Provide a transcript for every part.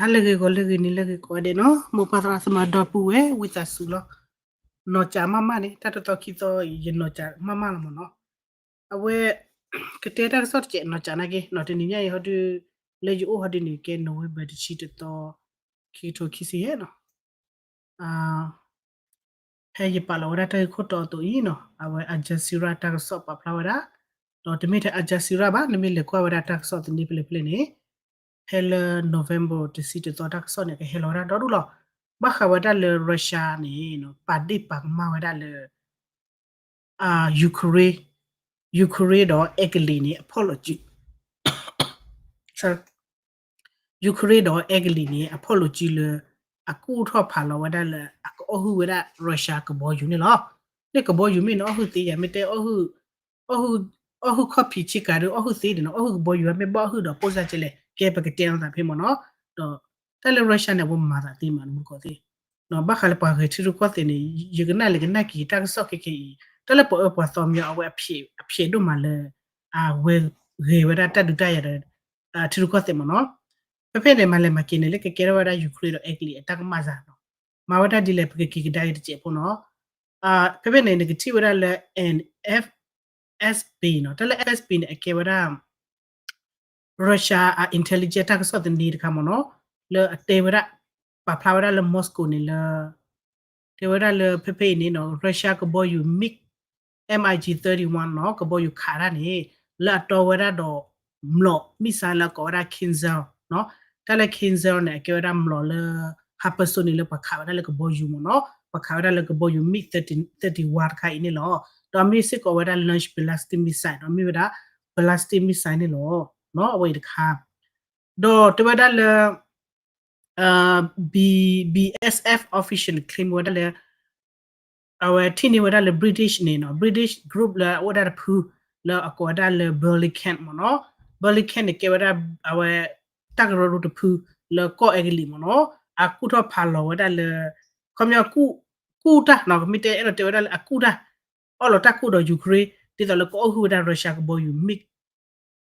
ဟါလၢအဂ့ၤ ဂီၤလၢအဂ့ၤ နံၤလၢအဂ့ၤ ကိးဂၤဒဲးနီၤ, မိၢ်ပၢ်သရၣ်သမါဒီပုၢ်ဝဲၢ် ဝံသးစူၤလီၤ. နီၢ်ကၠးမးမးန့ၣ် တၢ်တသီခံသီအံၤ ယနီၢ်ကၠးမးမးလီၤမ့ၢ်နီၤ. အဝဲ ကတဲတၢ်ကစီၣ်တစဲး နီၢ်ကၠးနာ်က့ နီၤ တနံၤညါအံၤဟီဒုး လၢယအိၣ်ဟီဒုးန့ၣ် ကဲ November တဆံတသီ ခံကထိခံဆံယဲၢ်နီၤ. ဖဲယပာ်လီၤဝဲဒၣ်တၢ်ဂ့ၢ်ခိၣ်တီအသိးအံၤနီၤ အဝဲ Al Jazeera တၢ်ကစီၣ်ပာ်ဖျါဝဲဒၣ်, ဒီးတမ့ၢ်ထဲ Al Jazeera ဘၣ် နမ့ၢ်လဲၤကွၢ်ဝဲဒၣ်တၢ်ကစီၣ်သန့ဖဲလဲၣ်ဖဲလဲၣ်န့ၣ် ဖဲလၢ November တဆံတသီတၢ်ကစီၣ်န့ၣ် ကဟဲလီၤဝဲဒၣ်ဒီဒူၣ်လီၤ. ဘၣ်ဃးဝဲဒၣ်လၢ Russia န့ၣ် ပာ်ဒ့ၣ်ပာ်ကမၣ်ဝဲဒၣ်လၢ Ukraine, Ukraine ဒီး Italy န့ၣ် အဖီၣ်လိာ်စု Ukraine ဒီး Italy န့ၣ် အဖီၣ်လိာ်စုလၢ အကူၣ်ထီၣ်ဖးလီၤဝဲဒၣ်လၢ အကအီၣ်ဟုၣ်ဝဲဒၣ် Russia ကဘီယူၤန့ၣ်လီၤ. လၢကဘီယူၤမ့ၢ်န့ၣ် အီၣ်ဟုၣ်သ့ယၤ မ့ၢ်တဲ အီၣ်ဟုၣ်ခီၣ်ဖံးဆ့ကၤဒီး အီၣ်ဟုၣ်သ့န့ၣ်နီၤ, အီၣ်ဟုၣ်ကဘီယူၤ မ့ၢ်ဘၣ်အီၣ်ဟုၣ်ဒီး ပိၢ်စၢ်ကဲလဲၣ် ကဲပကတဲအသးဖဲမ့ၢ်နီၤ. ဒီးတၢ်လၢ Russia န့ၣ် အဝဲမၤသးသ့မး နမူကီၢ်သ့ၣ် ဘၣ်ဃးလၢပှၤဂဲၤထံရူၢ်ကီၢ်သဲးန့ၣ် ယကနၣ်လဲၤကနၣ်က့ၤတၢ်ကစီၣ်ခဲခဲအံၤ တၢ်လၢပှၤအၢပှၤသီမ့ၢ်အဝဲ အဖျဲးဒိၣ်မးလၢ အဝဲဂဲၤဝဲဒၣ်တၢ်ဒုးတၢ်ယၤဒီး ထံရူၢ်ကီၢ်သဲးမ့ၢ်နီၤ. ဖဲဖဲန့ၣ် မၤလဲၤမၤက့ၤန့ၣ် လၢကကဲထီၣ်ဝဲဒၣ် Ukraine ဒီး Italy အတၢ်ကမၣ်စၢ်နီၤ. မၤဝဲဒၣ်ဒ်လဲၣ် ပကက့ၤကဒါက့ၤတစဲးဖိနီၤ. ဖဲဖဲန့ၣ် နကထံၣ်ဝဲဒၣ်လၢ N F S B နီၤ, တၢ်လၢ N F S B န့ၣ် အကဲဝဲဒၣ် Russia အ intelligence တၢ်ကစီၣ်သန့တခါမ့ၢ်နီၤ, လၢအတဲဝဲဒၣ် ပာ်ဖျါဝဲဒၣ်လၢ Moscow န့ၣ်လၢ တဲဝဲဒၣ်လၢဖဲဖဲအံၤန့ၣ်နီၤ Russia ကဘီယူၤ MiG, MiG thirty-one နီၤ ကဘီယူၤခးတၢ်န့ၣ် လၢအတီဝဲဒၣ်ဒီး မျိာ် missile လၢအကိးဝဲဒၣ် Kinzhal နီၤ, တၢ်လၢ Kinzhal န့ၣ် အကဲဝဲဒၣ်မျိာ်လၢ hypersonic လၢပှၤခးဝဲဒၣ်လၢကဘီယူၤမ့ၢ်နီၤ, ပှၤခးဝဲဒၣ်လၢကဘီယူၤ MiG thirty, thirty-one တခါအံၤန့ၣ်လီၤ. ဒီးမ့ၢ်စ့ၢ်ကီးဝဲဒၣ် launch ballistic missile ဒီးမ့ၢ်ဝဲဒၣ် ballistic missile န့ၣ်လီၤ. အဝဲအံၤတခါ ဒီးတဲဝဲဒၣ်လၢ B, B S F official claim ဝဲဒၣ်လၢ အဝဲထံၣ်န့ၢ်ဝဲဒၣ်လၢ British န့ၣ်နီၤ, British group လၢအအိၣ်ဒၣ်တဖု လၢအကိးဝဲဒၣ်လၢ Berlingske မ့ၢ်နီၤ, Berlingske န့ၣ် ကဲဝဲဒၣ် အဝဲ တၢ်ကရၢကရိတဖု လၢကီၢ် Italy မ့ၢ်နီၤ, အကူၣ်ထီၣ်ဖးလီၤဝဲဒၣ်လၢ ခီပညီ ကူၣ်တၢ်နီၤ, မ့ၢ်တဲအဲၣ်ဒိးတဲဝဲဒၣ်လၢအကူၣ်တၢ် အီၣ်လီၤတၢ်ကူၣ်ဒီး Ukraine ဒ်သိးလၢကအီၣ်ဟုၣ်ဝဲဒၣ် Russia ကဘီယူၤ MiG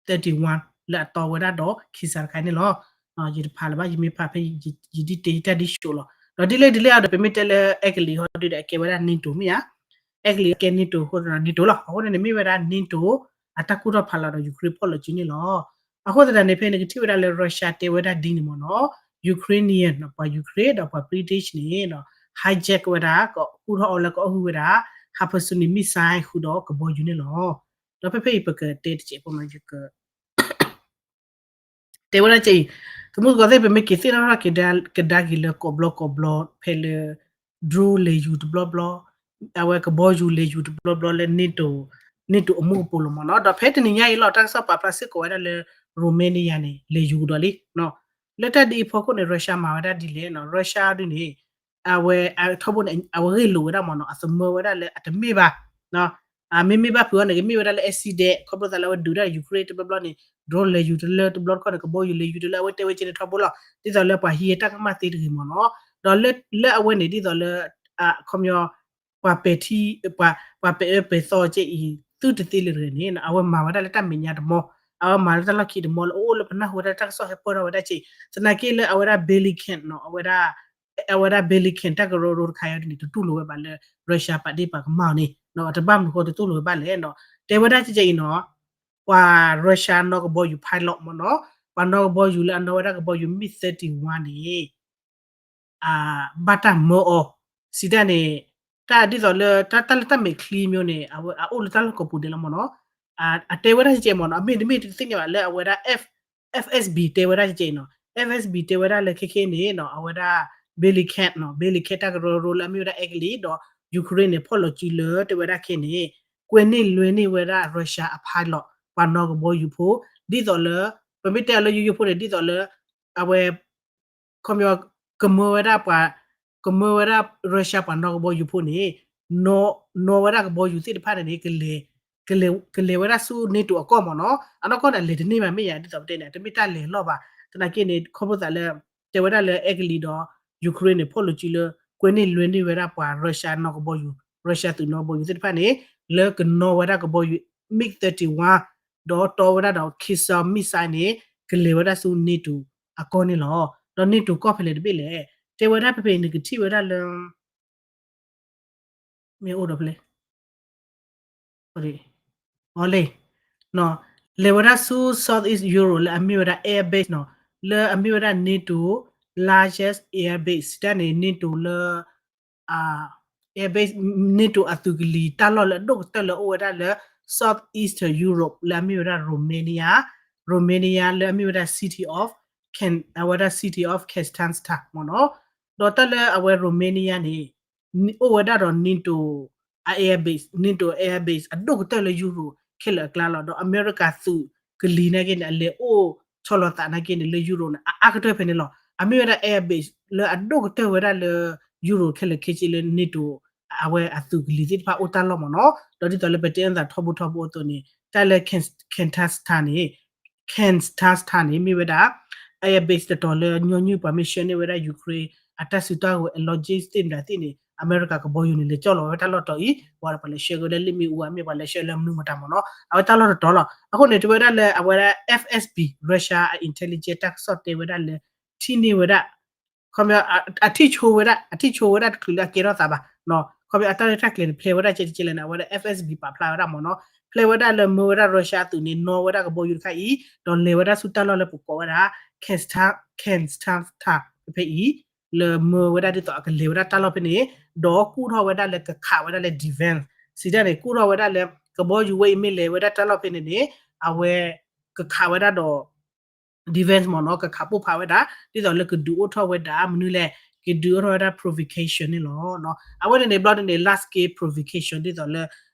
thirty-one လၢအတီဝဲဒၣ်ဒီး Kinzhal တခါန့ၣ်လီၤ. ယတဖးလၢၤဘၣ် ယမ့ၢ်ဖးဖဲ ယဒ်တဲယတၢ်ဒ်ဆိးလီၤ. ဒီးဒ်လဲၣ်ဒ်လဲၣ်အံၤဒီး ပမ့ၢ်တဲလၢ Italy ဟီဒုဒီး အကဲဝဲဒၣ် NATO မ့ၢ်ဧါ, Italy ကဲ NATO အဃိသတးဒီး NATO လီၤ. အဃိန့ၣ် မ့ၢ်ဝဲဒၣ် NATO အတၢ်ကူၣ်ထီၣ်ဖးလီၤဒီး Ukraine ဖီၣ်လိာ်စုန့ၣ်လီၤ. အဃိသတးန့ၣ် ဖဲန့ၣ်ကထံၣ်ဝဲဒၣ်လၢ Russia တဲဝဲဒၣ်ဒ်န့ၣ်မ့ၢ်နီၤ, Ukrainian နီၤ, ပှၤ Ukraine ဒီးပှၤ British န့ၣ် hijack ဝဲဒၣ် ကကူၣ်ထီၣ်အီၤလၢကအီၣ်ဟုၣ်ဝဲဒၣ် hypersonic missile ဃုာ်ဒီးကဘီယူၤန့ၣ်လီၤ. ဒီးဖဲဖဲအံၤ ပကတဲတစဲးဖိနီၤ, ယက တဲဝဲဒၣ်ကဲအံၤ, သမူသကိးသ့ၣ် ပမ့ၢ်က့ၤသ့ၣ်နီၣ်ထီၣ်က့ၤကဒါက့ၤလၢကီးဘျီကီးဘျီ ဖဲလၢ drone လဲၤယူၤတဘျီဘျီ, အဝဲကဘီယူၤလဲၤယူၤတဘျီဘျီလၢ NATO, NATO အမူးအပူၤလီၤမ့ၢ်နီၤ. ဒီးဖဲတနံၤညါအံၤလီၤ တၢ်ကစီၣ်ပာ်ဖျါစ့ၢ်ကီးဝဲဒၣ်လၢ Romania န့ၣ် လဲၤယူၤကဒီးလံ. လၢတၢ်ဒ်အံၤအဖီခိၣ်န့ၣ် Russia မၤဝဲဒၣ်ဒ်လဲၣ်နီၤ, Russia ဒ်န့ၣ် အဝဲ ထီဘိန့ၣ် အဝဲဂ့ၢ်လိာ်ဝဲဒၣ်မ့ၢ်နီၤ, အသမၢဝဲဒၣ်လၢအတမ့ၢ်ဘၣ် မ့မ့ၢ်ဘၣ်ဖုးအီၤန့ၣ် ကမ့ၢ်ဝဲဒၣ်လၢ accident ခီဖျိသးလၢအဝဲဒုးတၢ် Ukraine တဘျီဘျီန့ၣ် drone လဲၤယူၤတလၢတဘျီတခီန့ၣ် ကဘီယူၤလဲၤယူၤတလၢ အဝဲတဲဝဲကဲန့ၣ်ထီဘိလီၤ. ဒ်သိးလၢပှၤဟံးတၢ်ကမၣ်သ့တဂ့ၤမ့ၢ်နီၤ. ဒီးလၢအဝဲန့ၣ် ဒ်သိးလၢ ခီပညီ ပှၤပဲာ်ထံ ပှၤပဲာ်အၢပဲာ်သီကဲအံၤ သုတသ့လၢၤတဂ့ၤန့ၣ် အဝဲမၤဝဲဒၣ်လၢတၢ်မဲာ်ညါတမီၢ်, အဝဲမၤလၢတၢ်လီၢ်ခံတမီၢ်လၢအအိၣ်လၢပနၢ်ဟူဝဲဒၣ်တၢ်ကစီၣ်ဟဲပၢၢ်ထီၣ်ဝဲဒၣ်ကဲအံၤ သနာ်က့လၢအဝဲဒၣ် Berlingske နီၤ အဝဲဒၣ် အဝဲဒၣ် Berlingske တၢ်ကရၢကရိတခါအံၤန့ၣ် တတူၢ်လိာ်ဝဲဘၣ်လၢ Russia ပာ်ဒ့ၣ်ပာ်ကမၣ်အီၤန့ၣ် တဘၣ်မနုၤဃိတတူၢ်လိာ်ဝဲဘၣ်လဲၣ်နီၤ. တဲဝဲဒၣ်ကဲအံၤနီၤ ပှၤ Russia နီၣ်ကဘီယူၤ pilot မ့ၢ်နီၤ, ပှၤနီၣ်ကဘီယူၤလၢအနီၣ်ဝဲဒၣ်ကဘီယူၤ MiG thirty-one န့ၣ် ဘၣ်တၢ်မၢအီၤ စံးတၢ်န့ၣ် တၢ်ဒ်သိးလၢ တၢ်လၢတၢ်မဲာ်ချံမျိုးန့ၣ် အအိၣ်လၢတၢ်လီၢ်ကိးပူၤဒဲးလီၤမ့ၢ်နီၤ. အတဲဝဲဒၣ်ကဲမ့ၢ်နီၤ အမ့ၢ်တမ့ၢ်တသ့ၣ်ညါဘၣ်လၢအဝဲဒၣ် F, FSB တဲဝဲဒၣ်ကဲနီၤ FSB တဲဝဲဒၣ်လၢခဲခဲန့ၣ်နီၤ အဝဲဒၣ် Berlingske နီၤ Berlingske တၢ်ကရၢကရိလၢအမ့ၢ်ဝဲဒၣ် Italy ဒီး Ukraine န့ၣ် ဖီၣ်လီၤစုလၢတဲဝဲဒၣ်ခဲန့ၣ် ကွဲန့ၢ်လွဲန့ၢ်ဝဲဒၣ် Russia အ pilot ပှၤနီၣ်ကဘီယူၤဖိ ဒ်သိးလၢ ပမ့ၢ်တဲအီၤလၢယိယိဖိန့ၣ် ဒ်သိးလၢ အဝဲ ခီပညီ ကမၢဝဲဒၣ်ပှၤ ကမၢဝဲဒၣ် Russia ပှၤနီၣ်ကဘီယူၤဖိန့ၣ် နီၣ်ဝဲဒၣ်ကဘီယူၤသ့ၣ်တဖၣ်န့ၣ်န့ၣ် ကလဲၤဝဲဒၣ်ဆူ NATO အကီၢ်မ့ၢ်နီၤ အနီၢ်ကီၢ်န့ၣ် အလဲၤတန့ၢ်ဘၣ်မ့ၢ်ယါ ဒ်သိးပတဲန့ၣ် တမ့ၢ်တၢ်လဲၤလီၢ်ဘၣ် သနာ်က့န့ၣ် ခီဖျိသးလၢ တဲဝဲဒၣ်လၢ Italy ဒီး Ukraine န့ၣ် ဖီၣ်လိာ်စုလၢ ကွဲန့ၢ်လွဲန့ၢ်ဝဲဒၣ်ပှၤ Russia နီၣ်ကဘီယူၤ Russia သုးနီၣ်ကဘီယူၤသ့ၣ်တဖၣ်န့ၣ် လၢကနီၣ်ဝဲဒၣ်ကဘီယူၤ MiG thirty-one ဒီးတီဝဲဒၣ်ဒီး Kinzhal missile န့ၣ် ကလဲၤဝဲဒၣ်ဆူ NATO အကီၢ်န့ၣ်လီၤ. ဒီး NATO ကီၢ်ဖဲလဲၣ်တဘ့ၣ်လဲၣ်, တဲဝဲဒၣ်ဖဲဖဲအံၤ နကထံၣ်ဝဲဒၣ်လၢ မ့ၢ်အိၣ်ဒီးဖဲလဲၣ် အီၤလံ, လဲၤဝဲဒၣ်ဆူ Southeast Europe လၢအမ့ၢ်ဝဲဒၣ် air base နီၤ, လၢအမ့ၢ်ဝဲဒၣ် NATO largest air base စံးတၢ်န့ၣ် NATO လၢ air base NATO အသုးကလံၤတၢ်လီၢ်လၢအဒိၣ်ကတၢၢ်လၢအအိၣ်ဝဲဒၣ်လၢ Southeastern Europe လၢအမ့ၢ်ဝဲဒၣ် Romania, Romania လၢအမ့ၢ်ဝဲဒၣ် city of Can အဝဲဒၣ် city of Constanta မ့ၢ်နီၤ, ဒီးတၢ်လၢအဝဲ Romania န့ၣ် အိၣ်ဝဲဒၣ်ဒီး NATO အ air base, NATO air base အဒိၣ်ကတၢၢ်လၢ Europe ခဲလၢာ်အကျါလီၤ. ဒီးအမဲရကၤသုးကလံၤနာ်က့န့ၣ် အလဲၤအိၣ်ဆီလီၤသးနာ်က့န့ၣ် လၢ Europe န့ၣ် အအါကတၢၢ်ဖဲန့ၣ်လီၤ. အမ့ၢ်ဝဲဒၣ် air base လၢအဒိၣ်ကတၢၢ်ဝဲဒၣ်လၢ Europe ခဲလၢာ်ခဲဆ့လၢ NATO အဝဲအသုးကလံၤသ့ၣ်တဖၣ်အိၣ်တၢ်လီၢ်မ့ၢ်နီၤ. ဒီးဒ်သိးလၢပတဲအသးထီဘိထီဘိအသိးန့ၣ် တၢ်လၢ Constanta န့ၣ် Constanta န့ၣ် မ့ၢ်ဝဲဒၣ် air base တတီၤလၢညီနုၢ်ပှၤမ့ၢ်ဆှၢန့ၢ်ဝဲဒၣ် Ukraine အတၢ်စုတၢ်ဝဲၤ အ logistics သ့ၣ်မတၤသ့ၣ်န့ၣ် အမဲရကၤကဘီယူၤန့ၣ် လဲၤကၠီၣ်လီၤဝဲတၢ်လီၢ်တတီၤအံၤ, ပှၤဒီးပှၤလဲၤဆှၢက့ၤဝဲလၢလ့ၣ်မ့ၣ်အူ အမ့ၢ်ပှၤလဲၤဆှၢလၢမနုၤမတၤမ့ၢ်နီၤ, အဝဲတၢ်လီၢ်တတီၤလီၤ. အဃိန့ၣ် တဲဝဲဒၣ်လၢအဝဲဒၣ် F S B Russia အ intelligence တၢ်ကစီၣ်တဲဝဲဒၣ်လၢ ထံၣ်န့ၢ်ဝဲဒၣ် ခီပညီ အထံၣ်ဆိဝဲဒၣ် အထံၣ်ဆိဝဲဒၣ်တချုးလၢအကဲထီၣ်သးဘၣ်, ခီပညီအတၢ်ရဲၣ်တၢ်ကျဲၤန့ၣ် ဖျဲဝဲဒၣ်ကဲတကဲလဲၣ်န့ၣ် အဝဲဒၣ် F S B ပာ်ဖျါဝဲဒၣ်မ့ၢ်နီၤ, ဖျဲဝဲဒၣ်လၢမၢဝဲဒၣ် Russia အသုးန့ၣ် နီၣ်ဝဲဒၣ်ကဘီယူၤတခါအံၤ ဒီးလဲၤဝဲဒၣ်ဆူတၢ်လီၢ်လၢပကိးဝဲဒၣ် Constanta ဖဲအံၤ လၢမၢဝဲဒၣ်ဒ်သိးအကလဲၤဝဲဒၣ်တၢ်လီၢ်ဖဲန့ၣ်, ဒီးကူၣ်ထီၣ်ဝဲဒၣ်လၢကခးဝဲဒၣ်လၢ defense စံးတၢ်န့ၣ် ကူၣ်ထီၣ်ဝဲဒၣ်လၢ ကဘီယူၤဝဲအံၤမ့ၢ်လဲၤဝဲဒၣ်တၢ်လီၢ်ဖဲန့ၣ်န့ၣ် အဝဲ ကခးဝဲဒၣ်ဒီး defense မ့ၢ်နီၤ, ကခးပိၢ်ဖးဝဲဒၣ် ဒ်သိးလၢကဒုးအိၣ်ထီၣ်ဝဲဒၣ် မနုၤလဲၣ်, ကဒုးအိၣ်ထီၣ်ဝဲဒၣ် provocation န့ၣ်လီၤ. အဝဲန့ၣ်န့ၣ်ဘျီန့ၣ်န့ၣ် large scale provocation ဒ်သိးလၢ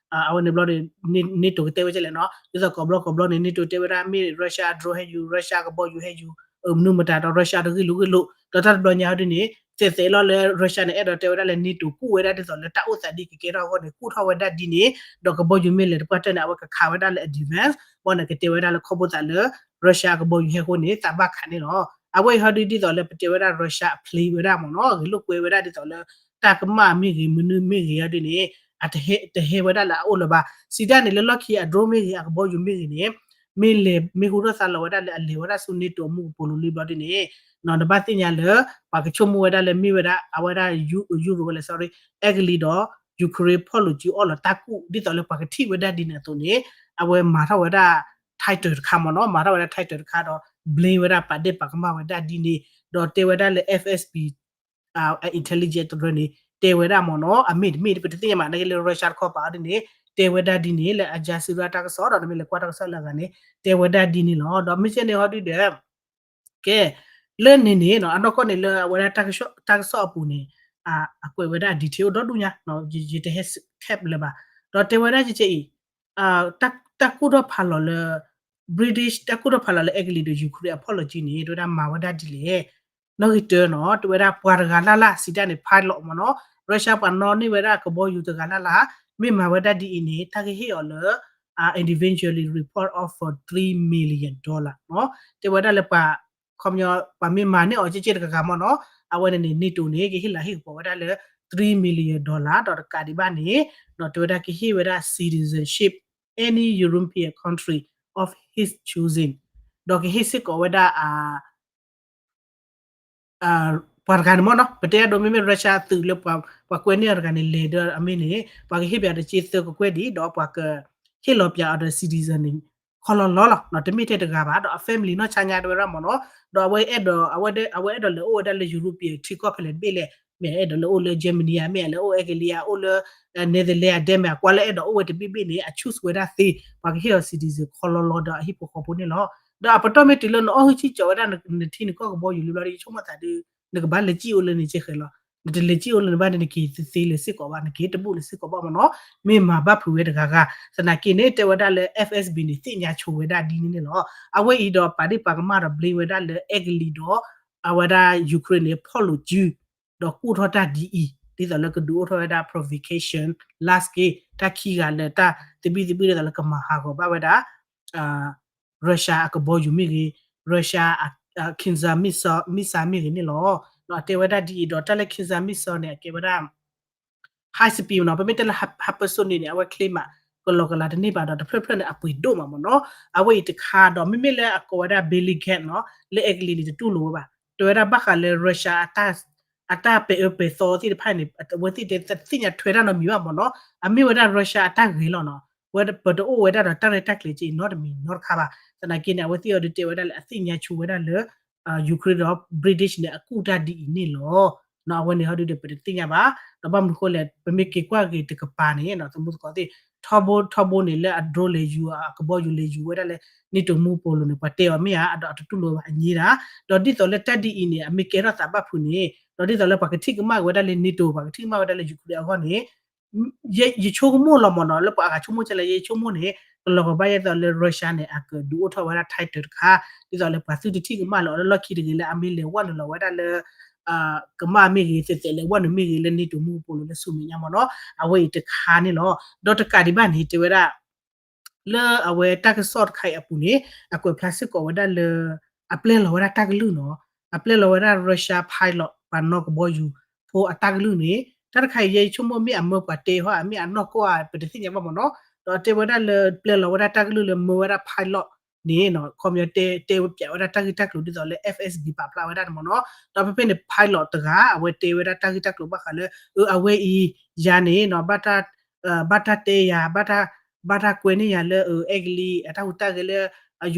အဝဲန့ၣ်ဘျီန့ၣ် NATO ကတဲဝဲကဲလဲၣ်နီၤ, ဒ်သိးကိးဘျီကိးဘျီန့ၣ် NATO တဲဝဲဒၣ်မ့ၢ် Russia အ drone ဟဲယူၤ Russia ကဘီယူၤဟဲယူၤ မနုၤမတၤဒီး Russia တဂ့ၢ်လိာ်ဂ့ၢ်လိာ်, ဒီးတၢ်တဘျီညါဒ်န့ၣ် သဲးသဲးလီၤလၢ Russia န့ၣ် အဲၣ်ဒိးတဲဝဲဒၣ်လၢ NATO ကူၣ်ဝဲဒၣ်ဒ်သိးလၢတၢ်အိၣ်သးဒ်ကကဲထီၣ်အဂီၢ်န့ၣ် ကူၣ်ထီၣ်ဝဲဒၣ်ဒ်န့ၣ်, ဒီးကဘီယူၤမ့ၢ်လဲၤတပှၢ်တၢၢ်န့ၣ် အဝဲကခးဝဲဒၣ်လၢအ defense ဘၣ်န့ၣ် ကတဲဝဲဒၣ်လၢခီဖျိသးလၢ Russia ကဘီယူၤဟဲအဃိန့ၣ် သးဘၣ်ခးန့ၣ်လီၤ. အဝဲအံၤဟီဒ်ဒ်သိးလၢပတဲဝဲဒၣ် Russia အ play ဝဲဒၣ်မ့ၢ်နီၤ, ဂဲၤလိာ်ကွဲဝဲဒၣ်ဒ်သိးလၢ တၢ်ကမၣ်မ့ၢ်ဂ့ၤ မနုၤမ့ၢ်ဂ့ၤအီၤဒ်န့ၣ် အတဟဲဝဲဒၣ်လၢအအိၣ်လၢၤဘၣ်. စံးတၢ်န့ၣ်လၢလီၢ်ခံအ drone မ့ၢ်ဂ့ၤ အကဘီယူၤမ့ၢ်ဂ့ၤန့ၣ် မ့ၢ်လဲၤ မ့ၢ်ဟူထီၣ်သါလီၤဝဲဒၣ်လၢအလဲၤဝဲဒၣ်ဆူ NATO အမူကပိာ်လိၤလံဘျီဒ်န့ၣ် နဘၣ်သ့ၣ်ညါလၢ ပှၤကဆိကမိၣ်ဝဲဒၣ်လၢမ့ၢ်ဝဲဒၣ် အဝဲဒၣ် Euro ဝဲလဲၣ် sorry အဲကလံးဒီး Ukraine ဖီၣ်လိာ်စုအီၣ်လီၤတၢ်ကူၣ် ဒ်သိးလၢပှၤကထံၣ်ဝဲဒၣ်ဒ်န့ၣ်အသိးန့ၣ် အဝဲမၤထီၣ်ဝဲဒၣ် title တခါမ့ၢ်နီၤ, မၤထီၣ်ဝဲဒၣ် title တခါဒီး blame ဝဲဒၣ်ပာ်ဒ့ၣ်ပာ်ကမၣ်ဝဲဒၣ်ဒ်န့ၣ် ဒီးတဲဝဲဒၣ်လၢ F S B intelligence တရၢန့ၣ် တဲဝဲဒၣ်မ့ၢ်နီၤ, အမ့ၢ်တမ့ၢ် ပတသ့ၣ်ညါမး နာ်က့လၢ Russia တခီပၤအီၤဒ်န့ၣ် တဲဝဲဒၣ်ဒ်န့ၣ် လၢ Al Jazeera တၢ်ကစီၣ်ဒီး နမ့ၢ်လဲၤကွၢ်တၢ်ကစီၣ်လၢအဂၤန့ၣ် တဲဝဲဒၣ်ဒ်န့ၣ်လီၤ. ဒီးမ့ၢ်ကဲန့ၣ်ဟီဒုဒီး ကဲ လၢန့ၣ်န့ၣ် အနီၢ်ကီၢ်န့ၣ်လၢအဝဲဒၣ်တၢ်ကစီၣ်အပူၤန့ၣ် အကွဲးဝဲဒၣ်အ detail အိၣ်ဒီဒူၣ်ညါ ယတဟဲ cap လၢၤဘၣ်. ဒီးတဲဝဲဒၣ်ကဲကဲအံၤ တၢ်ကူၣ်ထီၣ်ဖးလီၤလၢ British တၢ်ကူၣ်ထီၣ်ဖးလီၤလၢအဲကလံးဒီး Ukraine အ policy န့ၣ် တဲဝဲဒၣ်မၤဝဲဒၣ်ဒ်လဲၣ်. နီၣ်ဂံၢ်တၢနီၤ တဲဝဲဒၣ်ပှၤတဂၤလၢ်လၢ် စံးတၢ်န့ၣ် pilot မ့ၢ်နီၤ, Russia ပှၤနီၣ်န့ၢ်ဝဲဒၣ်ကဘီယူၤတဂၤလၢ်လၢ် မ့ၢ်မၤဝဲဒၣ်ဒ်အံၤန့ၣ် တၢ်ကဟ့ၣ်အီၤလၢ individually reward of three million dollar နီၤ, တဲဝဲဒၣ်လၢပှၤ ခီပညီ ပှၤမ့ၢ်မၤန့ၢ်အီၤကဲကဲတဂၤဂၤမ့ၢ်နီၤ, အဝဲန့ၣ်န့ၣ် NATO န့ၣ် ကဟ့ၣ်လၤဟ့ၣ်ကပီၤဝဲဒၣ်လၢ three million dollar ဒီးတကးဒံးဘၣ်န့ၣ် ဒီးတဲဝဲဒၣ်ကဟ့ၣ်ဝဲဒၣ် citizenship any European country of his choosing ဒီးကဟ့ၣ်စ့ၢ်ကီးဝဲဒၣ် ပှၤတဂၤန့ၣ်မ့ၢ်နီၤ, ပတဲအဒိမ့မ့ၢ် Russia သုးလၢပှၤကွဲန့ၢ်အီၤတဂၤန့ၣ် လဲၤဒီးအမ့ၢ်န့ၣ် ပှၤကဟ့ၣ်ပှၤတက့ၢ်သၢကကွဲၢ်ဒံး ဒီးပှၤကဟ့ၣ်လီၤပှၤအီၤဒီး citizen န့ၣ် ခီလီလီလီၤ, တမ့ၢ်ထဲတဂၤဘၣ်, ဒီးအ family နီၢ်ဆါညါတဲဝဲဒၣ်မ့ၢ်နီၤ, ဒီးအဝဲအဲၣ်ဒိး အဝဲအဲၣ်ဒိးလဲၤအိၣ်ဝဲဒၣ်လၢ European ထံကီၢ်ဖဲလဲၣ်တဘ့ၣ်လဲၣ်, မ့ၢ်အဲၣ်ဒိးလဲၤအိၣ်လၢ Germany ဧါ, မ့ၢ်အဲၣ်ဒိးလဲၤအိၣ် Italy ဧါ, အိၣ်လၢ Netherlands ဧါ, Denmark ကွၢ်လၢအဲၣ်ဒိးအိၣ်ဝဲတဘ့ၣ်ဘ့ၣ်န့ၣ် အ choose ဝဲဒၣ်သ့, ပှၤကဟ့ၣ်အီၤ citizen ခီလီလီဒီးအဟံၣ်ဖိဃီဖိန့ၣ်လီၤ. ဒီးအပတီၢ်မ့ၢ်တုၤလၢနအီၣ်ဟုၣ်စံၣ်ကီးဝဲဒၣ်နထံနကီၢ်ကဘီယူၤလံဘျီဒီး ယဆိကမိၣ်သးဒုး နကဘၣ်လဲၤစံၣ်အိၣ်လၢန့ၣ်ကဲဃဲၤလီၤ, နတလဲၤစံၣ်အိၣ်လၢန့ၣ်ဘၣ်န့ၣ် နက့ၤသ့သ့လၢစ့ၢ်ကီးဘၣ်, နက့ၤတဘူၣ်လၢစ့ၢ်ကီးဘၣ်မ့ၢ်နီၤ, မ့ၢ်မၤဘၣ်ဖုးဝဲတဂၤဂၤ, သနာ်က့န့ၣ် တဲဝဲဒၣ်လၢ F S B န့ၣ် သ့ၣ်ညါဆိဝဲဒၣ်ဒ်န့ၣ်န့ၣ်လီၤ. အဝဲအံၤဒီးပာ်ဒ့ၣ်ပာ်ကမၣ်ဒီး blame ဝဲဒၣ်လၢအဲကလံးဒီး အဝဲဒၣ် Ukraine န့ၣ် ဖီၣ်လိာ်စု ဒီးကူၣ်ထီၣ်တၢ်ဒ်အံၤ ဒ်သိးလၢကဒုးအိၣ်ထီၣ်ဝဲဒၣ် provocation လၢစက့ တၢ်ခံဂၤလၢတၢ်သဘံၣ်သဘုၣ်ဒ်သိးလၢကမၤဟးဂီၤဘၣ်ဝဲဒၣ် Russia အကဘီယူၤမ့ၢ်ဂ့ၤ, Russia အ Kinzhal missile မ့ၢ်ဂ့ၤန့ၣ်လီၤ. ဒီးအတဲဝဲဒၣ်ဒ်အံၤဒီး တၢ်လၢ Kinzhal missile န့ၣ် အကဲဝဲဒၣ် high speed နီၤ, ပမ့ၢ်တဲလၢ hypersonic န့ၣ် အဝဲ claim မး ကလီကလၤတန့ၢ်ဘၣ်ဒီး တဖျၢၣ်ဖျၢၣ်န့ၣ် အပှ့ၤဒိၣ်မးမ့ၢ်နီၤ. အဝဲအံၤတခါဒီး မ့မ့ၢ်လၢအကိးဝဲဒၣ် Belly Gun နီၤ, လၢအဲကလံးန့ၣ် တတူၢ်လိာ်ဝဲဘၣ် တဲဝဲဒၣ်ဘၣ်ဃးလၢ Russia အတၢ်ပဲာ်အၢပဲာ်သီသ့ၣ်တဖၣ်န့ၣ် အဝဲသ့ၣ်တဲသ့ၣ်ညါထွဲတၢ်နီတမံၤဘၣ်မ့ၢ်နီၤ. အမ့ၢ်ဝဲဒၣ် Russia အတၢ်ဂ့ၤလီၤနီၤ. ဝဲပတအိၣ်ဝဲဒၣ်ဒီးတၢ်ရဲၣ်တၢ်ကျဲၤက့ၤနီတမံၤနီတခါဘၣ်. သနာ်က့န့ၣ် အဝဲသ့ၣ်အီၤဒုးတဲဝဲဒၣ်လၢအသ့ၣ်ညါဆိဝဲဒၣ်လၢ Ukraine ဒီး British န့ၣ် အကူၣ်တၢ်ဒ်အံၤန့ၣ်လီၤ. အဝဲန့ၣ်ဟီဒုးဒီးပတသ့ၣ်ညါဘၣ်. ဒီးဘၣ်မနုၤဃိလဲၣ် ပမ့ၢ်က့ၤကွၢ်က့ၤတကပၤန့ၣ် သမူသကိးသ့ၣ် ထီဘိထီဘိန့ၣ် လၢအ drone လဲၤယူၤ အကဘီယူၤလဲၤယူၤဝဲဒၣ်လၢ NATO မူပူၤလိၤန့ၣ် ပှၤတဲအီၤမ့ၢ်ဧါ ဒီးအတတူၢ်လိာ်ဘၣ်အညါဒၣ်. ဒီးဒ်သိးလၢတၢ်ဒ်အံၤန့ၣ် အမ့ၢ်ကဲထီၣ်သးဘၣ်ဖုးန့ၣ် ဒီးဒ်သိးလၢပှၤကထံၣ်ကမၣ်ဝဲဒၣ်လၢ NATO ပှၤကထံၣ်ကမၣ်ဝဲဒၣ်လၢ Ukraine အဂီၢ်န့ၣ် ယဆိကမိၣ်လီၤမ့ၢ်နီၤ လၢပှၤအဂၤဆိကမိၣ်ကလဲၣ် ယဆိကမိၣ်န့ၣ် ကလီၤကဘၣ်ယဲသိးလၢ Russia န့ၣ် အကဒုးအိၣ်ထီၣ်ဝဲဒၣ် title တခါ ဒ်သိးလၢပှၤသုတထံၣ်ကမၣ်လီၤ လၢလီၢ်ခံတဂ့ၤလၢအမ့ၢ်လဲၤဝဲနုာ်လီၤဝဲဒၣ်လၢ ကမၣ်မ့ၢ်ဂ့ၤ သဲးသဲးလဲၤဝဲနုာ်မ့ၢ်ဂ့ၤလၢ NATO မူပူၤလိၤလၢဆူမဲာ်ညါမ့ၢ်နီၤ အဝဲအံၤတခါန့ၣ်လီၤ. ဒီးတကးဒံးဘၣ်န့ၣ် တဲဝဲဒၣ် လၢအဝဲတၢ်ကစီၣ်တခါအံၤအပူၤန့ၣ် အကွဲးဖျါစ့ၢ်ကီးဝဲဒၣ်လၢ အပျဲလီၤဝဲဒၣ်တၢ်ကလုၢ်နီၤ အပျဲလီၤဝဲဒၣ် Russia pilot ပှၤနီၣ်ကဘီယူၤဖိအတၢ်ကလုၢ်န့ၣ် တၢ်တခါအံၤယဲယဆိကမိၣ်မ့ၢ်အမၢပှၤတဲဟီ အမ့ၢ်အနီၢ်ကီၢ်ဧါ ပတသ့ၣ်ညါဘၣ်မ့ၢ်နီၤ ဒီးတဲဝဲဒၣ်လၢပျဲလီၤဝဲဒၣ်တၢ်ကလုၢ်လၢမၢဝဲဒၣ် pilot န့ၣ် ခီပညီတဲတဲပၠးဝဲဒၣ်တၢ်ဂ့ၢ်တၢ်ကျိၤဒ်သိးလၢ F S B ပာ်ဖျါဝဲဒၣ်န့ၣ်မ့ၢ်နီၤ ဒီးဖဲဖဲန့ၣ် pilot တဂၤ အဝဲတဲဝဲဒၣ်တၢ်ဂ့ၢ်တၢ်ကျိၤဘၣ်ဃးလၢ အဝဲအံၤ ယၤန့ၣ်နီၤ ဘၣ်တၢ်တဲယၤ ဘၣ်တၢ်ကွဲန့ၢ်ယၤလၢ အဲကလံး အတၢ်ဟူးတၢ်ဂဲၤလၢ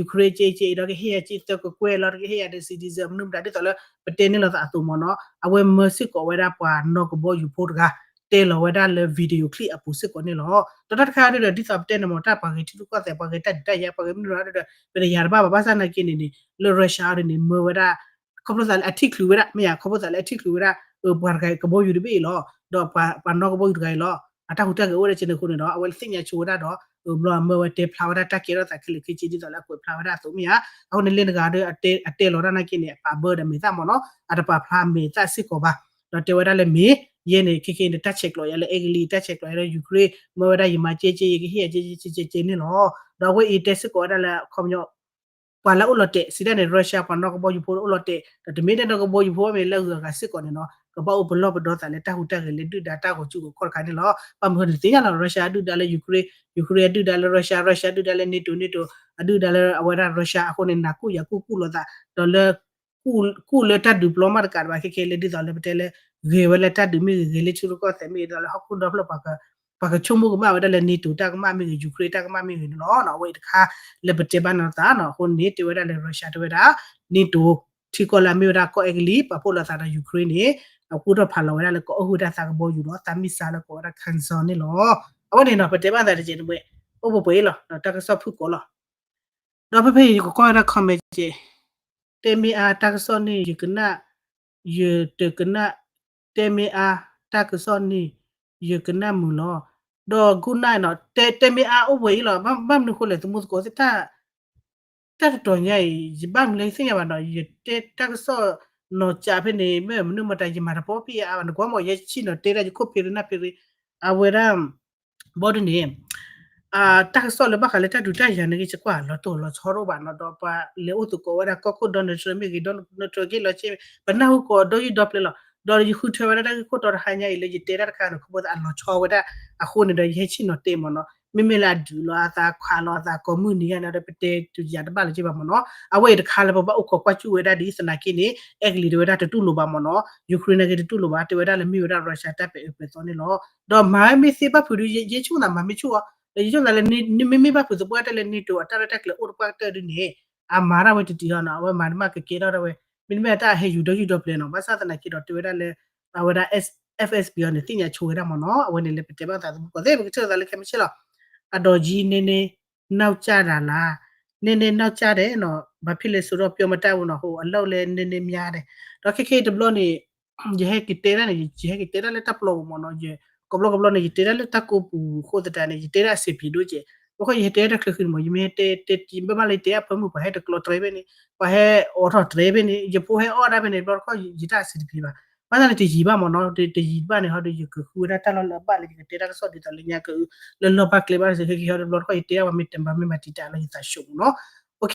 Ukraine က့က့ဒီးကဟ့ၣ်ယၤက့သၢကကွဲၢ်လီၤ ကဟ့ၣ်ယၤဒီး citizen မနုၤမတၤဒ်သိးလၢ ပတဲန့ၢ်လိာ်သးအသိးမ့ၢ်နီၤ အဝဲမၢစ့ၢ်ကီးဝဲဒၣ်ပှၤနီၣ်ကဘီယူၤဖိတဂၤ တဲလီၤဝဲဒၣ်လၢ video clip အပူၤစ့ၢ်ကီးန့ၣ်လီၤ. ဒီးတၢ်တခါဒ်ဒီး ဒ်သိးပတဲန့ၣ်မ့ၢ် တၢ်ပှၤဂ့ၤထံရူၢ်ကီၢ်သဲး ပှၤဂ့ၤတၢ်ဒုးတၢ်ယၤ ပှၤဂ့ၤမနုၤဒ်ဒီး ပတယၤတဘၣ်ဘၣ် ဘၣ်ဆၣ်သနာ်က့န့ၣ်န့ၣ် လၢ Russia အံၤန့ၣ် မၢဝဲဒၣ် ခီဖျိသးလၢအထံၣ်ချုးဝဲဒၣ် မ့ၢ်ယၤ ခီဖျိသးလၢအထံၣ်ချုးဝဲဒၣ် ပှၤတဂၤကဘီယူၤတဘ့ၣ်အံၤလီၤ ဒီးပှၤနီၣ်ကဘီယူၤတဂၤအံၤလီၤ အတၢ်ဟူးတၢ်ဂဲၤအိၣ်ဝဲဒၣ်ကဲန့ၣ်အဃိန့ၣ်ဒီး အဝဲသ့ၣ်ညါဆိဝဲဒၣ်ဒီး ဘျီအမၢဝဲတဲဖျါဝဲဒၣ်တၢ်ကဲထီၣ်သးခဲလၢာ်ခဲဆ့ဒ်သိးလၢအကွဲးဖျါဝဲဒၣ်အသိးမ့ၢ်ဧါ. အဃိန့ၣ်လၢတဂၤဒီး အတဲလီၤတၢ်နာ်က့န့ၣ် အပာ်ဘၢဒီးမဲာ်သၣ်မ့ၢ်နီၤ အတပာ်ဖျါမဲာ်သၣ်စ့ၢ်ကီးဘၣ် ဒီးတဲဝဲဒၣ်လၢမ့ၢ် ယဲန့ၣ် ခဲခဲန့ၣ် တၢ်ဆဲးကျိးယၤလၢအဲကလံး တၢ်ဆဲးကျိးယၤလၢ Ukraine မၢဝဲဒၣ်ယမၤကဲက့ ယကဟ့ၣ်ယၤကဲကဲကဲကဲန့ၣ်လီၤ. ဒီးအဝဲအံၤတဲစ့ၢ်ကီးဝဲဒၣ်လၢ ခီပညီ ပှၤလၢအိၣ်လီၤတဲာ် စံးဒ်န့ၣ် Russia ပှၤနီၣ်ကဘီယူၤဖိအိၣ်လီၤတဲာ် ဒီးတမ့ၢ်ဒၣ်နီၣ်ကဘီယူၤဖိမ့ၢ်လၢအဂုၤအဂၤစ့ၢ်ကီးန့ၣ်နီၤ ကဘၣ်အိၣ်ပလီၢ်ပဒီသးလၢတၢ်ဟူးတၢ်ဂဲၤလၢဒုၣ်ဒါတၢ်ဂီၤစုကီၢ်ခီတခါန့ၣ်လီၤ. ဘၣ်မနုၤဃိန့ၣ်သ့ၣ်ညါလီၤ Russia အဒုၣ်ဒါလၢ Ukraine, Ukraine အဒုၣ်ဒါလၢ Russia, Russia ဒုၣ်ဒါလၢ NATO, NATO အဒုၣ်ဒါလၢအဝဲဒၣ် Russia အဃိန့ၣ် နၢ်ကူၣ်ယၤကူၣ်ကူၣ်လိာ်သး ဒီးလၢ ကူၣ်လၢတၢ်ဒုးပျီမးတကးတဘၣ် ခဲခဲလၢဒ်သိးလၢပတဲလၢ ဂဲၤဝဲလၢတၢ်ဒုးမ့ၢ်ဂ့ၤ ဂဲၤလၢထံရူၢ်ကီၢ်သဲးမ့ၢ်ဂ့ၤ ဒ်သိးလၢဟီၣ်ခိၣ်ဒီဖျၢၣ် ပှၤကဆိကမိၣ်ကမၣ်ဝဲဒၣ်လၢ NATO တၢ်ကမၣ်မ့ၢ်ဂ့ၤ Ukraine တၢ်ကမၣ်မ့ၢ်ဂ့ၤန့ၣ်လီၤ. အဝဲအံၤတခါလၢပတဲဘၣ်န့ၣ်သးနီၤ အဃိန့ၣ် တဲဝဲဒၣ်လၢ Russia တဲဝဲဒၣ် NATO ထံကီၢ်လၢအမ့ၢ်ဝဲဒၣ်ကီၢ်အဲကလံး ပာ်ဖှိၣ်လိာ်သးဒီး Ukraine န့ၣ် အကူၣ်ထီၣ်ဖးလီၤဝဲဒၣ်လၢကအိၣ်ဟုၣ်တၢ်သးကဘီယူၤဒီး သးမံၣ်စၢ်လၢကိးဝဲဒၣ် Khazar န့ၣ်လီၤ. အဝဲန့ၣ်နီၤ ပတဲဘၣ်သးတက့ၢ်န့ၣ် အိၣ်ပှဲၤပှဲၤလီၤ တၢ်ကစီၣ်ဖုၣ်ကိာ်လီၤ. ဒီးဖဲဖဲအံၤ ယကကွၢ်ဝဲဒၣ် comment က့ တဲမ့ၢ်အါတၢ်ကစီၣ်န့ၣ် ယကနၣ်, ယတကနၣ်, တဲမ့ၢ်အါတၢ်ကစီၣ်န့ၣ် ယကနၣ်မုာ်လီၤ. ဒီး good night နီၤ တဲမ့ၢ်အါအိၣ်ဝဲအံၤလီၤ. ဘၣ်မနုၤဃိလဲၣ် သမူသကိးသ့ၣ် တၢ်တတီၤညါအံၤ ယဘၣ်မနုၤလဲၣ်ယသ့ၣ်ညါဘၣ်နီၤ ယတဲတၢ်ကစီၣ်နီၤကးဖဲန့ၣ် မ့ၢ်မနုၤမတၤ ယမၤတပီၢ်ဖံးအါဘၣ် နကွၢ်မး ယဲဆံၣ်နီၤတဲဒၣ် ယခိၣ်ဖံးရနၢ်ဖံးရ အဝဲဒၣ် ဘီဒုန့ၣ် တၢ်ကစီၣ်လၢဘၣ်ဃးလၢတၢ်ဒုးတၢ်ယၤန့ၣ်ဂ့ၤ ယကွၢ်လီၤတိၢ်လီၤဆီတအိၣ်ဘၣ်နီၤ ဒီးပှၤလဲၤအိၣ်သကိးဝဲဒၣ်ကီၢ်ခိၣ် Donald Trump မ့ၢ်ဂ့ၤ Donald Trump က့ၢ်လီၤဆ့ ပနၢ်ဟူကိးဒီယုၢ်ဒီပျဲၢ်လီၤ. ဒီးယဃုထၢဝဲဒၣ်တၢ်ဂ့ၢ်ခိၣ်တီတဟါညါအံၤလၢယတဲတၢ်တခါန့ၣ် ခီဖျိသးအလီၤဆီဝဲဒၣ်အဃိန့ၣ်ဒီး ယဟဲဆံၣ်နီၤတဲမ့ၢ်နီၤ မ့မ့ၢ်လၢအဒုးလီၤအသး ခးလီၤအသးကိးမုၢ်နံၤညါန့ၣ်ဒီး ပတဲတယၤတဘၣ်လၢၤက့ဘၣ်မ့ၢ်နီၤ အဝဲအံၤတခါလၢပဘၣ်အိၣ်ခိးကွၢ်စူၣ်ဝဲဒၣ်ဒ်သနာ်က့န့ၣ် အဲကလံးတဲဝဲဒၣ်တတူၢ်လိာ်ဘၣ်မ့ၢ်နီၤ Ukraine နာ်က့တတူၢ်လိာ်ဘၣ် တဲဝဲဒၣ်လၢမ့ၢ်ဝဲဒၣ် Russia တၢ်ပဲာ်အၢပဲာ်သီန့ၣ်လီၤ. ဒီးမၤမ့ၢ်သ့ဘၣ်ဖုးဒုး ယဲဆိကမိၣ်သးမၤမ့ၢ်ဆူၣ်အီၤ ဒီးယဆိကမိၣ်သးလၢ မ့မ့ၢ်ဘၣ်ဖုးသပှၢ်တၢၢ်လၢ NATO အတၢ်ရဲၣ်တၢ်ကျဲၤအိၣ်တပှၢ်ကတၢၢ်ဒုးန့ၣ် အမၤတၢ်ဝဲတတံၤအီၤနီၤ အဝဲမၤတမၣ်ကကဲထီၣ်ဒၣ်ဝဲ မ့တမ့ၢ်အတၢ်ဟဲယူၤဒီယုၢ်ဒီပျဲၢ်နီၤ ဘၣ်ဆၣ်သနာ်က့ဒီးတဲဝဲဒၣ်လၢ အဝဲဒၣ် F S B အီၤန့ၣ် သ့ၣ်ညါဆိဝဲဒၣ်မ့ၢ်နီၤ အဝဲန့ၣ်လၢပတဲဘၣ်သးသမူသကိးသ့ၣ် ပကထၢၣ်သးလၢခဲမုၢ်ဆ့ၣ်လီၤ. အဒီးယံၤန့ၣ်န့ၣ် နောက်ကျတာလား, နည်းနည်းနောက်ကျတယ်နော်, ဘာဖြစ်လဲဆိုတော့ ပြောမတတ်ဘူးနော်, ဟိုအလုပ်လည်းနည်းနည်းများတယ်, ဒီးခဲခဲတဘျီန့ၣ် ယဟဲက့ၤတဲဒၣ်န့ၣ် ယဟဲက့ၤတဲဒၣ်လၢတၢ်ပျီပူၤမ့ၢ်နီၤ, ကိးဘျီကိးဘျီန့ၣ် ယတဲဒၣ်လၢတၢ်ကိးပူၤအဃိသတးန့ၣ် ယတဲဒၣ်အဆင်ပြေဒိၣ်ကဲး, ဘၣ်ဃိယဟဲတဲဒၣ်တချုးဃုာ်န့ၣ်မ့ၢ် ယမ့ၢ်ဟဲတဲတဲဘၣ်မးလၢယတဲဒၣ်ဖၢမုၢ် ပှၤဟဲတကျိးတြဲဖဲန့ၣ် ပှၤဟဲအိးထီၣ်တြဲဖဲန့ၣ် ယဖိဟဲအီၣ်ဒၣ်ဖဲန့ၣ် ဘျီတခီၣ်ယတၢ်အဆင်တပြေဘၣ်, ဘၣ်ဆၣ်န့ၣ်တယံာ်ဘၣ်မ့ၢ်နီၤ, တယံာ်ဘၣ်န့ၣ်ဟီဒီး ယကဃုဝဲဒၣ်တၢ်လီၢ်လၢအဘၣ်လၢယကတဲတၢ်ကစီၣ်ဒ်သိးလၢညါကအု လၢလီၢ်ဘၣ်ကျဲဘၣ်စ့ၢ်ကီး ခဲက့ၤဟီဒီး ဘျီတခီၣ်ယတဲဒၣ်ပှၤမ့ၢ်တမၤမ့ၢ်မၤ တံာ်တာ်လၢယသးဆူၣ်မ့ၢ်နီၤ